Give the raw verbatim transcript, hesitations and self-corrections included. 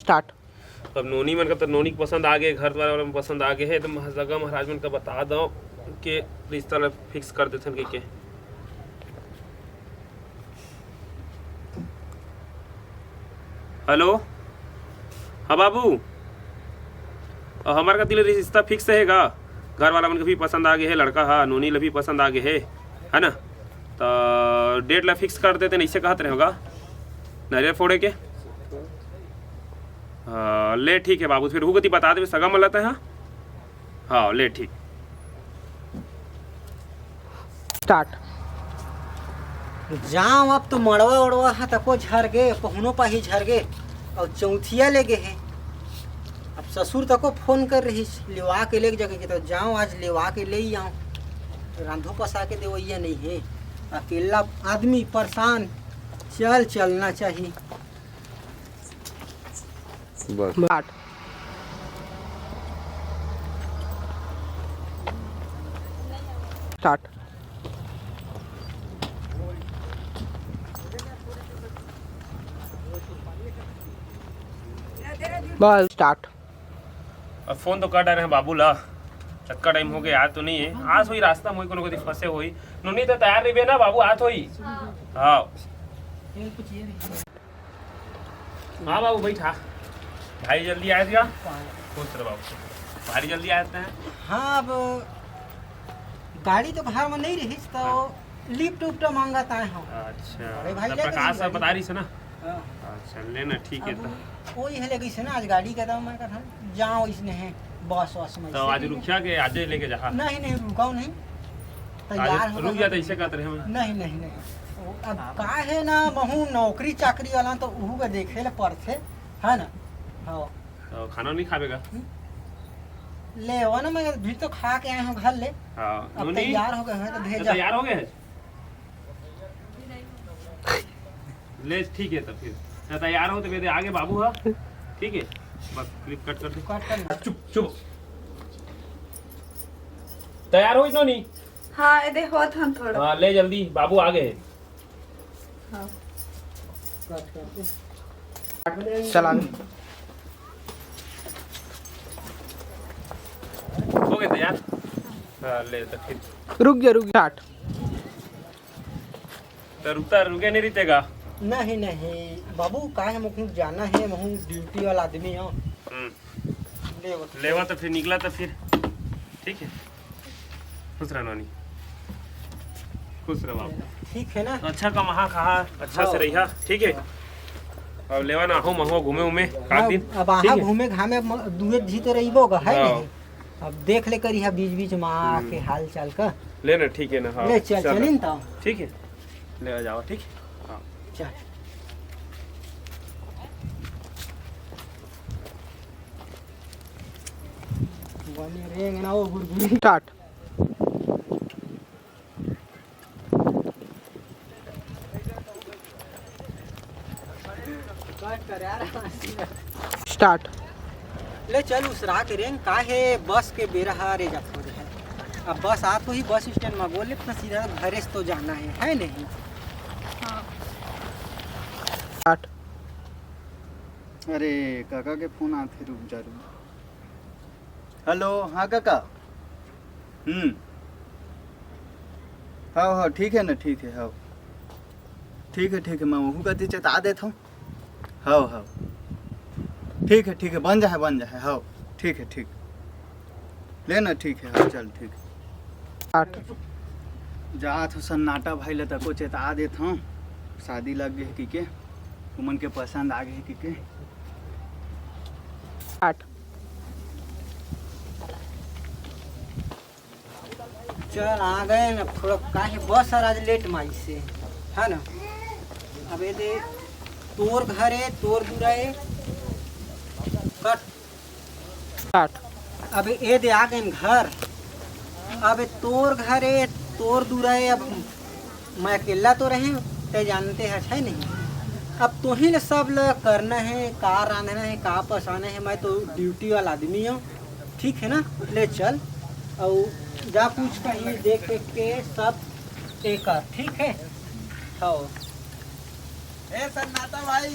Start. अब नोनी मन का तो नोनी के पसंद आ गे, घर द्वार वाला मन पसंद आ गे हे, तो सगा महाराज मन का बता दो के रिश्ता ला फिक्स कर देथन कहिके। हेलो, हाँ बाबू, अ, हमार कति ले रिश्ता फिक्स हे गा? घर वाला मन के भी पसंद आ गे हे, लड़का हा नोनी ले भी पसंद आ गे हे, है ना? तो डेट ला फिक्स कर देते, ऐसे कहत रहे होगा नारियल फोड़े के। हाँ, ले ठीक है बाबू, फिर हु कति बता देबे सगा मन ला तैं, हाँ? हाँ, ले ठीक। स्टार्ट। जाओ, अब तो मड़वा उड़वा ह तको झर गे, पहुनो पाही झर गे, अउ चौथिया ले गे हे। अब ससुर तको फोन कर रहिस, लेवा के लेके जाके, तो जाओ, आज लेवा के ले ही आओ। रांधो पसा के देवैया नहीं है, अकेला आदमी परेशान। चल, चलना चाहिए। बस। स्टार्ट। स्टार्ट। बस, स्टार्ट। अब फोन तो कर डारे हैं बाबू ला, अतका टाइम हो गया, आज तो नहीं है। आज होई रास्ता में, कोनो कति फंसे होई। नोनी तो तैयार रहिबे ना बाबू, आज होई। हाँ। हाँ। हाँ बाबू, बैठा। भाई जल्दी आए थे का? खुश रह बाबू। भारी जल्दी आए थे। हाँ, अब गाड़ी तो घर में नहीं रहिस, तो लिफ्ट उफ्ट मांगत आए हो। अच्छा, अरे भाई, तो ले प्रकाश गई सब गाड़ी। बता रही से ना? हाँ। अच्छा, लेना, ठीक है अब तो। वही है, ले गई से ना, आज गाड़ी का दाम मैं कहा, जाओ इसने है, बस, बस में तो इससे आज भी रुकिया के आज ही लेके जा। नहीं, नहीं, रुकाओ नहीं। आज तैयार हो रुक गए। जाते, इसे कहते रहे हम। नहीं, नहीं, नहीं। वो अब का है ना, महू नौकरी चाकरी वाला तो उहू का देखे ले पड़थे, है ना? हाँ। तो खाना नहीं खाबे का? हम्म। ले, वो ना, मैं भी तो खा के आए हूँ घर ले। हाँ, अब नोनी? तैयार हो गए हैं तो तो भेजा। तैयार हो गए हैं? ले, ठीक है, तो फिर ना तैयार हो तो मेरे आगे बाबू हा। ठीक है, बस क्लिप कट कर दे। कट कर। चुप, चुप। तैयार हो इतना नहीं? हाँ, ये दे होत हन थोड़ा। हाँ, ले जल्दी, बाबू आ गए। हाँ। कट कर दे। चला। हो गए तैयार? हाँ, ले तो फिर। रुक जा, रुक जा। स्टार्ट। तो रुकता, रुके नहीं रहते का? नहीं, नहीं, बाबू, काहे, मुझे जाना है, महू ड्यूटी वाला आदमी हूँ। हम्म। ले वो तो। लेवा तो फिर निकला तो फिर। ठीक है, खुश रह नोनी, खुश रह बाबू। ठीक है ना? तो अच्छा कमाहा खाहा, अच्छा से हाँ। रहिहा, ठीक है? हाँ। अब लेवा ना हो, महू घूमे उमे, काट हाँ, दिन, अब ठीक आहा है? घूमे घामे म-, दुए जी तो रहिबो गा, है हाँ। नहीं? अब देख ले करिहा बीच बीच में आके हम्म। हाल चाल का। ले ना, ठीक है ना, हाँ, ले चल, चल। चलिन तो। ठीक है, ले आ जाओ, ठीक है? हाँ। चल। बने रेंग ना वो गुरगुरी। स्टार्ट। स्टार्ट। ले चल उसरा के रेंग, काहे बस के बेरा हा रे जात हो रहे। अब बस आत होही, बस स्टैंड में बोले, अपना सीधा घरे से तो जाना है, है नहीं? हाँ। स्टार्ट। अरे, काका के फोन आथे, रुक जा, रुक। हेलो, हाँ काका। हम्म। हाँ, हाँ, ठीक है ना, ठीक है, हाँ। ठीक है, ठीक है, मैं वहू कति चेता देत हूँ। हाँ, हाँ। ठीक है, ठीक है, बन जाए, बन जाए, हाँ। ठीक है, ठीक। ले ना, ठीक है, हाँ, चल, ठीक। आठ। जात हो सन्नाटा भाई ले तको चेता देत हूँ। शादी लग गए कि के, उमन के पसंद आ गए कि के। आठ। चल, आ गए ना, थोड़ा काहे बस हर आज लेट में आइसे, है ना? अब ये दे, तोर घर है, तोर दूरा है, कट। स्टार्ट। अब ये दे आ गए घर, अब तोर घर है, तोर दूरा है, अब मैं अकेला तो रहे, ते जानते हैं, है नहीं? अब तोही ले सब ल करना है, का रांधना है, का पसाना है, मैं तो ड्यूटी वाला आदमी हूँ, ठीक है ना? ले चल, और जा कुछ कहीं देख देख के सब ते कर, ठीक है? हाँ। ए सन्नाटा भाई,